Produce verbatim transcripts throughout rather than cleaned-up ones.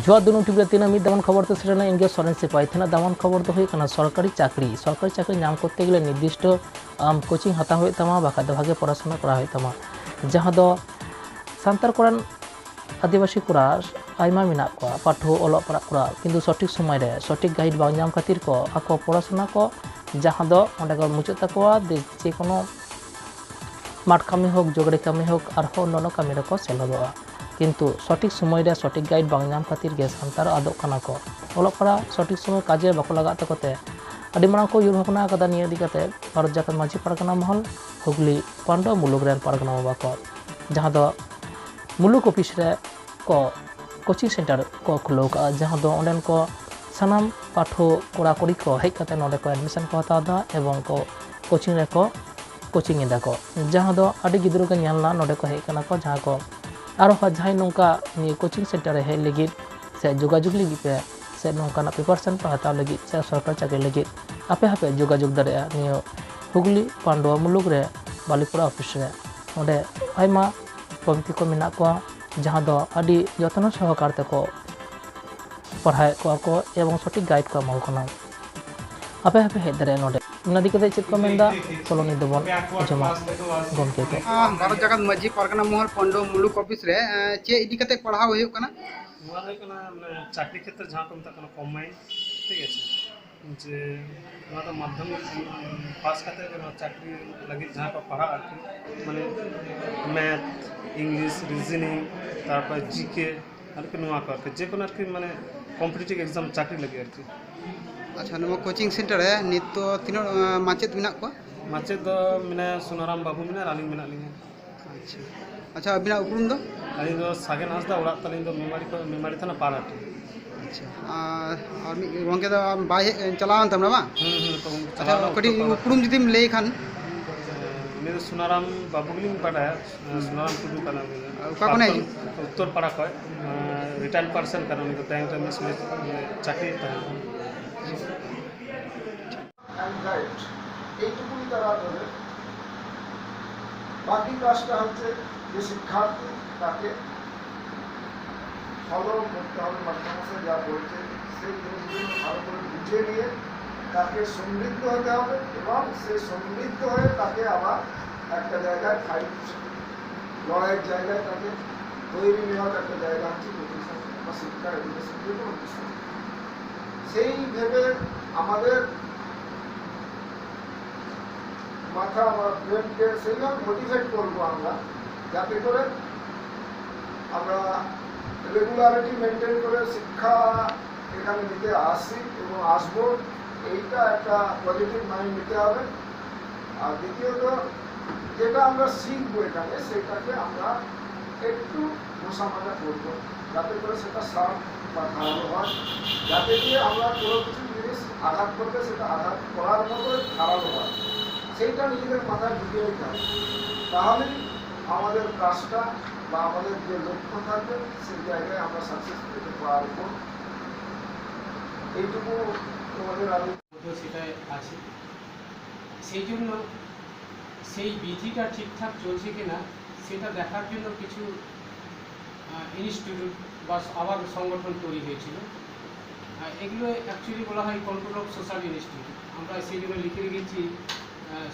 ᱡᱚᱦᱟᱨ ᱫᱩᱱᱩ ᱴᱤᱵᱷᱤ ᱨᱮ ᱛᱤᱱᱟᱹᱜ ᱢᱤᱫ ᱫᱟᱢᱟᱱ ᱠᱷᱚᱵᱚᱨ ᱛᱮ ᱥᱮᱴᱮᱨᱮᱱᱟ ᱤᱧ ᱜᱮ ᱥᱚᱨᱮᱱ ᱥᱤᱯᱟᱹᱦᱤ᱾ ᱛᱤᱱᱟᱹᱜ ᱫᱟᱢᱟᱱ ᱠᱷᱚᱵᱚᱨ ᱫᱚ ᱦᱩᱭᱩᱜ ᱠᱟᱱᱟ ᱥᱚᱨᱠᱟᱨᱤ ᱪᱟᱹᱠᱨᱤ᱾ ᱥᱚᱨᱠᱟᱨᱤ ᱪᱟᱹᱠᱨᱤ ᱧᱟᱢ ᱠᱚᱨᱛᱮ ᱜᱮᱞᱮ ᱱᱤᱨᱫᱤᱥᱴᱚ ᱟᱢ ᱠᱳᱪᱤᱝ ᱦᱟᱛᱟᱣ ᱦᱩᱭᱩᱜ ᱛᱟᱢᱟ, ᱵᱟᱠᱷᱟᱡ ᱫᱚ ᱵᱷᱟᱜᱮ ᱯᱚᱲᱟᱥᱩᱱᱟ ᱠᱚᱨᱟᱣ ᱦᱩᱭᱩᱜ ᱛᱟᱢᱟ, ᱡᱟᱦᱟᱸ ᱫᱚ ᱥᱟᱱᱛᱟᱲ ᱠᱚᱨᱮᱱ ᱟᱹᱫᱤᱵᱟᱹᱥᱤ ᱠᱚᱲᱟ ᱟᱭᱢᱟ ᱢᱮᱱᱟᱜ ᱠᱚᱣᱟ, ᱯᱟᱹᱴᱷᱩᱣᱟᱹ ᱚᱞᱚᱜ ᱯᱟᱲᱦᱟᱜ ᱠᱚᱲᱟ, ᱠᱤᱱᱛᱩ ᱥᱚᱴᱷᱤᱠ ᱥᱚᱢᱚᱭ ᱨᱮ ᱥᱚᱴᱷᱤᱠ ᱜᱟᱭᱤᱰ ᱵᱟᱝ ᱧᱟᱢ ᱠᱷᱟᱹᱛᱤᱨ ᱠᱚ ᱟᱠᱚ ᱯᱚᱲᱟᱥᱩᱱᱟ ᱠᱚ, ᱡᱟᱦᱟᱸ ᱫᱚ ᱚᱸᱰᱮ ᱠᱚ ᱢᱩᱪᱟᱹᱫ ᱛᱟᱠᱚᱣᱟ, ᱡᱮ ᱡᱮᱠᱳᱱᱳ ᱢᱟᱴ ᱠᱟᱹᱢᱤ ᱦᱳᱠ, ᱡᱳᱜᱟᱲᱤ ᱠᱟᱹᱢᱤ ᱦᱳᱠ, ᱟᱨᱦᱚᱸ ᱚᱱᱱᱟᱱᱚ ᱠᱟᱹᱢᱤ ᱨᱮᱠᱚ ᱥᱮᱞᱮᱫᱚᱜᱼᱟ᱾ ᱠᱤᱱᱛᱩ ᱥᱚᱴᱷᱤᱠ ᱥᱚᱢᱚᱭ ᱨᱮ ᱥᱚᱴᱷᱤᱠ ᱜᱟᱭᱤᱰ ᱵᱟᱝ ᱧᱟᱢ ᱠᱷᱟᱹᱛᱤᱨ ᱜᱮ ᱥᱟᱱᱛᱟᱲ ᱟᱫᱚᱜ ᱠᱟᱱᱟ ᱠᱚ᱾ ᱚᱞᱚᱜ ᱯᱟᱲᱦᱟᱜ ᱥᱚᱴᱷᱤᱠ ᱥᱚᱢᱚᱭ ᱠᱟᱡᱮ ᱵᱟᱠᱚ ᱞᱟᱜᱟᱜ ᱛᱟᱠᱚ ᱛᱮ ᱟᱹᱰᱤ ᱢᱟᱨᱟᱝ ᱠᱚ ᱩᱭᱦᱟᱹᱨ ᱵᱷᱟᱵᱽᱱᱟ ᱟᱠᱟᱫᱟ ᱱᱤᱭᱟᱹ ᱤᱫᱤ ᱠᱟᱛᱮ ᱵᱷᱟᱨᱚᱛ ᱡᱟᱠᱟᱛ ᱢᱟᱹᱡᱷᱤ ᱯᱟᱨᱜᱟᱱᱟ ᱢᱚᱦᱚᱞ, ᱦᱩᱜᱽᱞᱤ ᱯᱟᱱᱰᱩᱣᱟ ᱢᱩᱞᱩᱠ ᱨᱮᱱ ᱯᱟᱨᱜᱟᱱᱟ ᱵᱟᱵᱟ ᱠᱚ, ᱡᱟᱦᱟᱸ ᱫᱚ ᱢᱩᱞᱩᱠ ᱚᱯᱷᱤᱥ ᱨᱮ ᱠᱚ ᱠᱳᱪᱤᱝ ᱥᱮᱱᱴᱟᱨ ᱠᱚ ᱠᱷᱩᱞᱟᱹᱣ ᱠᱟᱜᱼᱟ, ᱡᱟᱦᱟᱸ ᱫᱚ ᱚᱸᱰᱮᱱ ᱠᱚ ᱥᱟᱱᱟᱢ ᱯᱟᱹᱴᱷᱩᱣᱟᱹ ᱠᱚᱲᱟ ᱠᱩᱲᱤ ᱠᱚ ᱦᱮᱡ ᱠᱟᱛᱮ ᱱᱚᱰᱮ ᱠᱚ ᱮᱰᱢᱤᱥᱚᱱ ᱠᱚ ᱦᱟᱛᱟᱣ ᱮᱫᱟ ᱮᱵᱚᱝ ᱠᱚ ᱠᱳᱪᱤᱝ ᱨᱮᱠᱚ ᱠᱳᱪᱤᱝ ᱮᱫᱟ ᱠᱚ, ᱡᱟᱦᱟᱸ ᱫᱚ ᱟᱹᱰᱤ ᱜᱤᱫᱽᱨᱟᱹ ᱜᱮ ᱧᱮᱞ ᱮᱱᱟ ᱱᱚᱰᱮ ᱠᱚ ᱦᱮᱡ ᱠᱟᱱᱟ ᱠᱚ, ᱡᱟᱦᱟᱸ ᱠᱚ ᱟᱨᱦᱚᱸ ᱡᱟᱦᱟᱸᱭ ᱱᱚᱝᱠᱟ ᱱᱤᱭᱟᱹ ᱠᱳᱪᱤᱝ ᱥᱮᱱᱴᱟᱨ ᱨᱮ ᱦᱮᱡ ᱞᱟᱹᱜᱤᱫ ᱥᱮ ᱡᱳᱜᱟᱡᱳᱜᱽ ᱞᱟᱹᱜᱤᱫ ᱯᱮ ᱥᱮ ᱱᱚᱝᱠᱟᱱᱟᱜ ᱯᱨᱤᱯᱟᱨᱮᱥᱚᱱ ᱯᱮ ᱦᱟᱛᱟᱣ ᱞᱟᱹᱜᱤᱫ ᱥᱮ ᱥᱚᱨᱠᱟᱨ ᱪᱟᱹᱠᱨᱤ ᱞᱟᱹᱜᱤᱫ ᱟᱯᱮ ᱦᱚᱸᱯᱮ ᱡᱳᱜᱟᱡᱳᱜᱽ ᱫᱟᱲᱮᱭᱟᱜᱼᱟ ᱱᱤᱭᱟᱹ ᱦᱩᱜᱽᱞᱤ ᱯᱟᱱᱰᱩᱣᱟ ᱢᱩᱞᱩᱠ ᱨᱮ ᱵᱟᱞᱤᱯᱚᱲᱟ ᱚᱯᱷᱤᱥ ᱨᱮ᱾ ᱚᱸᱰᱮ ᱟᱭᱢᱟ ᱜᱚᱢᱠᱮ ᱠᱚ ᱢᱮᱱᱟᱜ ᱠᱚᱣᱟ, ᱡᱟᱦᱟᱸ ᱫᱚ ᱟᱹᱰᱤ ᱡᱚᱛᱱᱚ ᱥᱚᱦᱚᱠᱟᱨ ᱛᱮᱠᱚ ᱯᱟᱲᱦᱟᱣᱮᱫ ᱠᱚᱣᱟ ᱠᱚ ᱮᱵᱚᱝ ᱥᱚᱴᱷᱤᱠ ᱜᱟᱭᱤᱰ ᱠᱚ ᱮᱢᱟ ᱠᱚ ᱠᱟᱱᱟ᱾ ᱟᱯᱮ ᱦᱚᱸᱯᱮ ᱦᱮᱡ ᱫᱟᱲᱮᱭᱟᱜᱼᱟ ᱱᱚᱰᱮ᱾ ᱚᱱᱟ ᱤᱫᱤ ᱠᱟᱛᱮ ᱪᱮᱫ ᱠᱚ ᱢᱮᱱᱫᱟ, ᱪᱚᱞᱚ ᱱᱤᱛ ᱫᱚᱵᱚᱱ ᱟᱸᱡᱚᱢᱟ ᱜᱚᱢᱠᱮ ᱠᱚ᱾ ᱟᱸ, ᱵᱷᱟᱨᱚᱛ ᱡᱟᱠᱟᱛ ᱢᱟᱹᱡᱷᱤ ᱯᱟᱨᱜᱟᱱᱟ ᱢᱚᱦᱚᱞ ᱯᱚᱱᱰᱚ ᱢᱩᱞᱩᱠ ᱚᱯᱷᱤᱥ ᱨᱮ, ᱟᱸ, ᱪᱮᱫ ᱤᱫᱤ ᱠᱟᱛᱮ ᱯᱟᱲᱦᱟᱣ ᱦᱩᱭᱩᱜ ᱠᱟᱱᱟ? ᱱᱚᱣᱟ ᱫᱚ ᱦᱩᱭᱩᱜ ᱠᱟᱱᱟ, ᱢᱟᱱᱮ, ᱪᱟᱹᱠᱨᱤ ᱠᱷᱮᱛᱨᱮ ᱡᱟᱦᱟᱸ ᱠᱚ ᱢᱮᱛᱟᱜ ᱠᱟᱱᱟ ᱠᱚᱢᱵᱟᱭᱤᱱᱰ, ᱴᱷᱤᱠ ᱟᱪᱷᱮ? ᱡᱮ ᱱᱚᱣᱟ ᱫᱚ ᱢᱟᱫᱽᱫᱷᱚᱢᱤᱠ ᱯᱟᱥ ᱠᱟᱛᱮ ᱜᱮ ᱱᱚᱣᱟ ᱪᱟᱹᱠᱨᱤ ᱞᱟᱹᱜᱤᱫ ᱡᱟᱦᱟᱸ ᱠᱚ ᱯᱟᱲᱦᱟᱜ ᱟᱨᱠᱤ, ᱢᱟᱱᱮ, ᱢᱮᱛᱷ, ᱤᱝᱞᱤᱥ, ᱨᱤᱡᱤᱱᱤᱝ, ᱛᱟᱨᱯᱚᱨ ᱡᱤᱠᱮ, ᱟᱨᱠᱤ ᱱᱚᱣᱟ ᱠᱚ ᱟᱨᱠᱤ, ᱡᱮᱠᱳᱱᱳ ᱟᱨᱠᱤ, ᱢᱟᱱᱮ, ᱠᱚᱢᱯᱤᱴᱤᱴᱤᱵᱷ ᱮᱠᱡᱟᱢ ᱪᱟᱹᱠᱨᱤ ᱞᱟᱹᱜᱤᱫ ᱟᱨᱠᱤ᱾ ᱟᱪᱪᱷᱟ, ᱱᱚᱣᱟ ᱠᱳᱪᱤᱝ ᱥᱮᱱᱴᱟᱨ ᱨᱮ ᱱᱤᱛ ᱫᱚ ᱛᱤᱱᱟᱹᱜ, ᱟᱸ, ᱢᱟᱪᱮᱫ ᱢᱮᱱᱟᱜ ᱠᱚᱣᱟ? ᱢᱟᱪᱮᱫ ᱫᱚ ᱢᱮᱱᱟᱭᱟ ᱥᱩᱱᱟᱨᱟᱢ ᱵᱟᱹᱵᱩ ᱢᱮᱱᱟᱭᱟ ᱟᱨ ᱟᱹᱞᱤᱧ ᱢᱮᱱᱟᱜ ᱞᱤᱧᱟ᱾ ᱟᱪᱪᱷᱟ᱾ ᱟᱪᱪᱷᱟ, ᱟᱹᱵᱤᱱᱟᱜ ᱩᱯᱨᱩᱢ ᱫᱚ? ᱟᱹᱞᱤᱧ ᱫᱚ ᱥᱟᱜᱮᱱ ᱦᱟᱸᱥᱫᱟ, ᱚᱲᱟᱜ ᱛᱟᱹᱞᱤᱧ ᱫᱚ ᱢᱮᱢᱟᱨᱤ ᱠᱷᱚᱱ, ᱢᱮᱢᱟᱨᱤ ᱛᱷᱟᱱᱟ ᱯᱟᱲᱟᱴᱤ᱾ ᱟᱪᱪᱷᱟ, ᱟᱨ, ᱟᱨ ᱢᱤᱫ ᱜᱚᱢᱠᱮ ᱫᱚ ᱵᱟᱭ ᱦᱮᱡ, ᱪᱟᱞᱟᱣ ᱮᱱ ᱛᱟᱵᱚᱱᱟ ᱵᱟᱝ? ᱦᱩᱸ, ᱦᱩᱸ, ᱛᱚ ᱩᱱᱠᱩ ᱟᱪᱪᱷᱟ, ᱪᱟᱞᱟᱣ ᱮᱱᱟ ᱠᱟᱹᱴᱤᱡ ᱩᱛᱛᱚᱨ ᱯᱟᱲᱟ᱾ ᱩᱯᱨᱩᱢ ᱡᱩᱫᱤᱢ ᱞᱟᱹᱭ ᱠᱷᱟᱱ? ᱩᱱᱤ ᱫᱚ ᱥᱩᱱᱟᱨᱟᱢ ᱵᱟᱹᱵᱩ ᱜᱮᱞᱤᱧ ᱵᱟᱰᱟᱭᱟ᱾ ᱦᱩᱸ᱾ ᱥᱩᱱᱟᱨᱟᱢ ᱴᱩᱰᱩ ᱠᱟᱱᱟ ᱩᱱᱤ ᱫᱚ᱾ ᱚᱠᱟ ᱠᱷᱚᱱᱮ ᱯᱨᱟᱠᱛᱚᱱ ᱦᱤᱡᱩᱜ? ᱩᱛᱛᱚᱨ ᱯᱟᱲᱟ ᱠᱷᱚᱱ, ᱨᱤᱴᱟᱭᱟᱨᱰ ᱯᱟᱨᱥᱚᱱ ᱠᱟᱱᱟ ᱩᱱᱤ ᱫᱚ, ᱵᱮᱝᱠ ᱨᱮ ᱢᱤᱥ ᱢᱤᱥ ᱪᱟᱹᱠᱨᱤᱭᱮᱫ ᱛᱟᱦᱮᱸᱫ᱾ And right, এইটুকুনি তারা বলে। বাকি কাজটা হচ্ছে যে শিক্ষার্থী তাকে ফলো করতে হবে, মাস্টারমশাই যা বলছে সেই জিনিসগুলো ভালো করে বুঝে নিয়ে তাকে সমৃদ্ধ হতে হবে এবং সেই সমৃদ্ধ হয়ে তাকে আবার একটা জায়গায় ফাইট, লড়াইয়ের জায়গায় তাকে তৈরি নেওয়ার একটা জায়গা হচ্ছে কোচিং সেন্টার বা শিক্ষা এডুকেশন যে কোনো কিছু। সেই ভেবে আমাদের মাথা বা ব্রেনকে সেইভাবে মোটিভেট করবো আমরা, যাতে করে আমরা রেগুলারিটি মেনটেন করে শিক্ষা এখানে নিতে আসি এবং আসবো, এইটা একটা পজিটিভ মাইন্ড নিতে হবে। আর দ্বিতীয়ত, যেটা আমরা শিখবো এখানে, সেটাকে আমরা একটু ঘষামাজা করবো, যাতে করে সেটা সাফ বা ধারালো হয়, যাতে দিয়ে আমরা কোনো কিছু জিনিস আঘাত করলে সেটা আঘাত করার মতো ধারালো হয়, সেইটা নিজেদের মাথায় ঢুকিয়ে নিতে হবে। তাহলেই আমাদের কাজটা বা আমাদের যে লক্ষ্য থাকবে, সেই জায়গায় আমরা সাকসেস পেতে পারবো। এইটুকু তোমাদের আমি মধ্যে সেটা আছে। সেই জন্য সেই বিধিটা ঠিকঠাক চলছে কিনা সেটা দেখার জন্য কিছু ইনস্টিটিউট বা আবার সংগঠন তৈরি হয়েছিল। আহ, এগুলো অ্যাকচুয়ালি বলা হয় কন্ট্রোল অফ সোশ্যাল ইনস্টিটিউট, আমরা সেই জন্য লিখে রেখেছি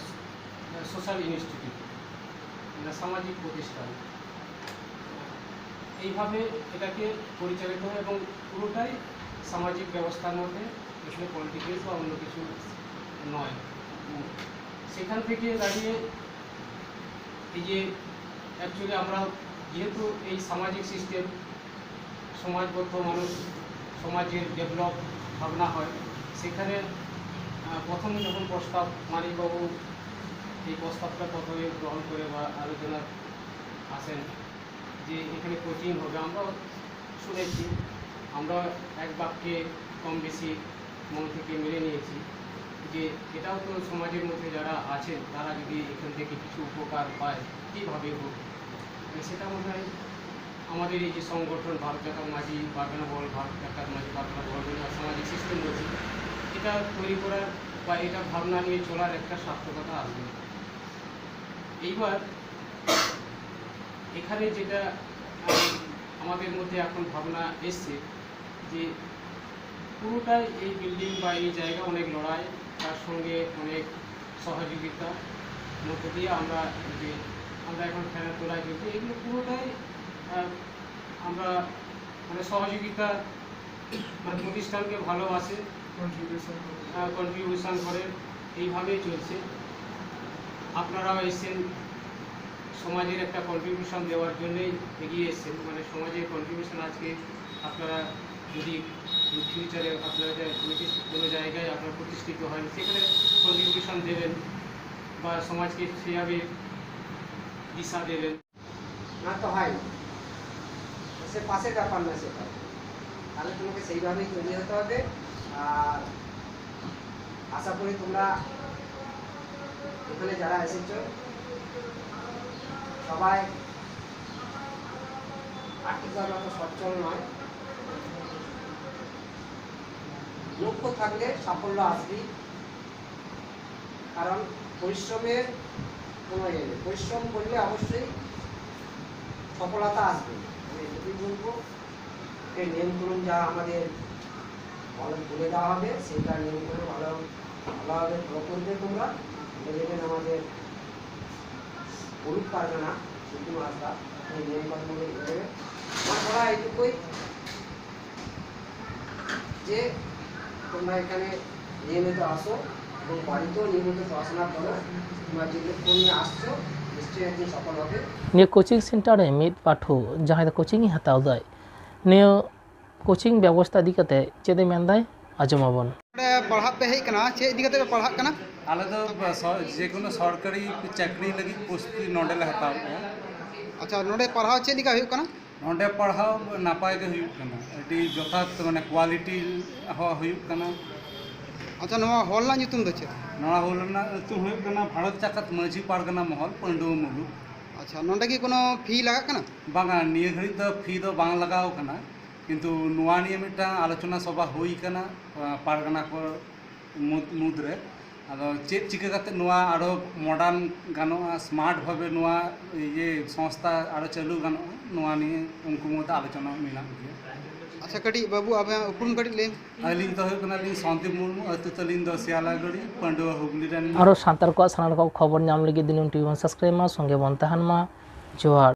সোশ্যাল ইনস্টিটিউট, মানে সামাজিক প্রতিষ্ঠান। এইভাবে এটাকে পরিচালিত হয় এবং পুরোটাই সামাজিক ব্যবস্থার মধ্যে, এখানে পলিটিক্যাল বা অন্য কিছু নয়। উম, সেখান থেকে দাঁড়িয়ে এই যে অ্যাকচুয়ালি আমরা যেহেতু এই সামাজিক সিস্টেম, সমাজবদ্ধ মানুষ, সমাজের ডেভেলপ ভাবনা হয়, সেখানে আহ, প্রথমে যখন প্রস্তাব, মানিকবাবু এই প্রস্তাবটা প্রথমে গ্রহণ করে বা আলোচনা আসেন যে এখানে কোচিং হবে, আমরা শুনেছি, আমরা এক বাক্যে কম বেশি মন থেকে মেনে নিয়েছি যে এটাও তো সমাজের মধ্যে যারা আছেন তারা যদি এখান থেকে কিছু উপকার পায়, কীভাবে হোক, সেটা মনে হয় আমাদের এই যে সংগঠন ভারত জাকাত মাঝি পারগানা বল, ভারত জাকাত মাঝি পারগানা বল বলে সামাজিক সিস্টেম রয়েছে, এটা তৈরি করার বা এটা ভাবনা নিয়ে চলার একটা সার্থকতা আসবে। এইবার এখানে যেটা আমি আমাদের মধ্যে এখন ভাবনা এসছে যে পুরোটাই এই বিল্ডিং বা এই জায়গা অনেক লড়াই, তার সঙ্গে অনেক সহযোগিতা মধ্য দিয়ে আমরা যে আমরা এখন ফ্যানের তলায় চলছি, এগুলো পুরোটাই আহ, আমরা মানে সহযোগিতা, মানে প্রতিষ্ঠানকে ভালোবাসে, কন্ট্রিবিউশন করে এইভাবেই চলছে। আপনারাও এসছেন সমাজের একটা কন্ট্রিবিউশন দেওয়ার জন্যই এগিয়ে এসছেন, মানে সমাজের কন্ট্রিবিউশন। আজকে আপনারা যদি ফিউচারে আপনারা যে প্রতিষ্ঠিত কোনো জায়গায় আপনারা প্রতিষ্ঠিত হন, সেখানে কন্ট্রিবিউশন দেবেন বা সমাজকে সেভাবে দিশা দেবেন। না তো হয় না, সে পাসের ব্যাপার না সেটা। তাহলে তোমাকে সেইভাবেই তৈরি হতে হবে। আর আশা করি তোমরা এখানে যারা এসেছো সবাই আর্থিকভাবে অত সচ্ছল নয়। লক্ষ্য থাকলে সাফল্য আসবেই, কারণ পরিশ্রমের কোনো ইয়ে নেই। পরিশ্রম করলে অবশ্যই সফলতা আসবে। আমি এটুকুই বলবো যে নিয়মকানুন যা আমাদের ভালো বলে দেওয়া হবে, সেটা নিয়মকানুন ভালো ভালোভাবে ফলো করবে তোমরা। মনে রাখবেন আমাদের পুরুষ পারবে না, কিন্তু আসবা এই নিয়মকানুনগুলো ধরে দেবে। আমার বলা এইটুকুই যে তোমরা এখানে নিয়মিত আসো এবং বাড়িতেও নিয়মিত পড়াশোনা করো। তোমরা যে লক্ষ্য নিয়ে আসছো, নিশ্চয়ই একদিন সফল হবে। ᱱᱤᱭᱟᱹ ᱠᱳᱪᱤᱝ ᱥᱮᱱᱴᱟᱨ ᱨᱮ ᱢᱤᱫ ᱯᱟᱹᱴᱷᱩᱣᱟᱹ ᱡᱟᱦᱟᱸᱭ ᱫᱚ ᱠᱳᱪᱤᱝ ᱮ ᱦᱟᱛᱟᱣ ᱫᱟᱭ, ᱱᱤᱭᱟᱹ ᱠᱳᱪᱤᱝ ᱵᱮᱵᱚᱥᱛᱟ ᱤᱫᱤ ᱠᱟᱛᱮ ᱪᱮᱫ ᱮ ᱢᱮᱱᱫᱟᱭ, ᱟᱸᱡᱚᱢ ᱟᱵᱚᱱ᱾ ᱱᱚᱰᱮ ᱯᱟᱲᱦᱟᱜ ᱯᱮ ᱦᱮᱡ ᱠᱟᱱᱟ, ᱪᱮᱫ ᱤᱫᱤ ᱠᱟᱛᱮ ᱯᱮ ᱯᱟᱲᱦᱟᱜ ᱠᱟᱱᱟ? ᱟᱞᱮ ᱫᱚ ᱥᱚ- ᱡᱮᱠᱳᱱᱳ ᱥᱚᱨᱠᱟᱨᱤ ᱪᱟᱹᱠᱨᱤ ᱞᱟᱹᱜᱤᱫ ᱯᱨᱚᱥᱛᱩᱛᱤ ᱱᱚᱰᱮ ᱞᱮ ᱦᱟᱛᱟᱣ ᱠᱚᱣᱟ᱾ ᱟᱪᱪᱷᱟ, ᱱᱚᱰᱮ ᱯᱟᱲᱦᱟᱣ ᱪᱮᱫ ᱞᱮᱠᱟ ᱦᱩᱭᱩᱜ ᱠᱟᱱᱟ? ᱱᱚᱰᱮ ᱯᱟᱲᱦᱟᱣ ᱱᱟᱯᱟᱭ ᱜᱮ ᱦᱩᱭᱩᱜ ᱠᱟᱱᱟ, ᱟᱹᱰᱤ ᱡᱚᱛᱷᱟᱛ ᱢᱟᱱᱮ ᱠᱳᱣᱟᱞᱤᱴᱤ ᱦᱚᱸ ᱦᱩᱭᱩᱜ ᱠᱟᱱᱟ᱾ ᱟᱪᱪᱷᱟ, ᱱᱚᱣᱟ ᱦᱚᱞ ᱨᱮᱱᱟᱜ ᱧᱩᱛᱩᱢ ᱫᱚ ᱪᱮᱫ? ᱱᱚᱣᱟ ᱦᱚᱞ ᱨᱮᱱᱟᱜ ᱧᱩᱛᱩᱢ ᱦᱩᱭᱩᱜ ᱠᱟᱱᱟ ᱵᱷᱟᱨᱚᱛ ᱡᱟᱠᱟᱛ ᱢᱟᱹᱡᱷᱤ ᱯᱟᱨᱜᱟᱱᱟ ᱢᱚᱦᱚᱞ, ᱯᱟᱹᱰᱩᱣᱟᱹ ᱢᱩᱞᱩᱠ᱾ ᱟᱪᱪᱷᱟ, ᱱᱚᱰᱮ ᱠᱤ ᱠᱳᱱᱳ ᱯᱷᱤ ᱞᱟᱜᱟᱜ ᱠᱟᱱᱟ? ᱵᱟᱝᱟ, ᱱᱤᱭᱟᱹ ᱜᱷᱟᱹᱲᱤᱡ ᱫᱚ ᱯᱷᱤ ᱫᱚ ᱵᱟᱝ ᱞᱟᱜᱟᱣ ᱠᱟᱱᱟ, ᱠᱤᱱᱛᱩ ᱱᱚᱣᱟ ᱱᱤᱭᱮ ᱢᱤᱫᱴᱟᱝ ᱟᱞᱳᱪᱚᱱᱟ ᱥᱚᱵᱷᱟ ᱦᱩᱭ ᱠᱟᱱᱟ, ᱟᱸ, ᱯᱟᱨᱜᱟᱱᱟ ᱠᱚ ᱢᱩᱫᱽ ᱢᱩᱫᱽᱨᱮ᱾ ᱟᱫᱚ ᱪᱮᱫ ᱪᱤᱠᱟᱹ ᱠᱟᱛᱮ ᱱᱚᱣᱟ ᱟᱨᱚ ᱢᱚᱰᱟᱨᱱ ᱜᱟᱱᱚᱜᱼᱟ, ᱥᱢᱟᱨᱴ ᱵᱷᱟᱵᱮ ᱱᱚᱣᱟ ᱤᱭᱟᱹ ᱥᱚᱝᱥᱛᱷᱟ ᱟᱨᱚ ᱪᱟᱹᱞᱩ ᱜᱟᱱᱚᱜᱼᱟ, ᱱᱚᱣᱟ ᱱᱤᱭᱮ ᱩᱱᱠᱩ ᱢᱚᱫᱽᱫᱷᱮ ᱟᱞᱳᱪᱚᱱᱟ ᱢᱮᱱᱟᱜ ᱜᱮᱭᱟ᱾ ᱟᱪᱪᱷᱟ, ᱠᱟᱹᱴᱤᱡ ᱵᱟᱹᱵᱩ, ᱟᱵᱮᱱᱟᱜ ᱩᱯᱨᱩᱢ ᱠᱟᱹᱴᱤᱡ ᱞᱟᱹᱭ ᱢᱮ᱾ ᱟᱹᱞᱤᱧ ᱫᱚ ᱦᱩᱭᱩᱜ ᱠᱟᱱᱟᱞᱤᱧ ᱥᱚᱱᱫᱤᱯ ᱢᱩᱨᱢᱩ, ᱟᱹᱛᱩ ᱛᱟᱹᱞᱤᱧ ᱫᱚ ᱥᱤᱭᱟᱞᱟᱜᱟᱹᱲᱤ, ᱯᱟᱺᱰᱩᱣᱟ ᱦᱩᱜᱽᱞᱤ ᱨᱮᱱ᱾ ᱟᱨᱚ ᱥᱟᱱᱛᱟᱲ ᱠᱚᱣᱟᱜ ᱥᱟᱱᱟᱢ ᱞᱮᱠᱟᱱ ᱠᱷᱚᱵᱚᱨ ᱧᱟᱢ ᱞᱟᱹᱜᱤᱫ ᱫᱤᱱᱟᱹᱢ ᱴᱤᱵᱷᱤ ᱵᱚᱱ ᱥᱟᱵᱥᱠᱨᱟᱭᱤᱵ ᱢᱟ, ᱥᱚᱸᱜᱮ ᱵᱚᱱ ᱛᱟᱦᱮᱱ ᱢᱟ᱾ ᱡᱚᱦᱟᱨ᱾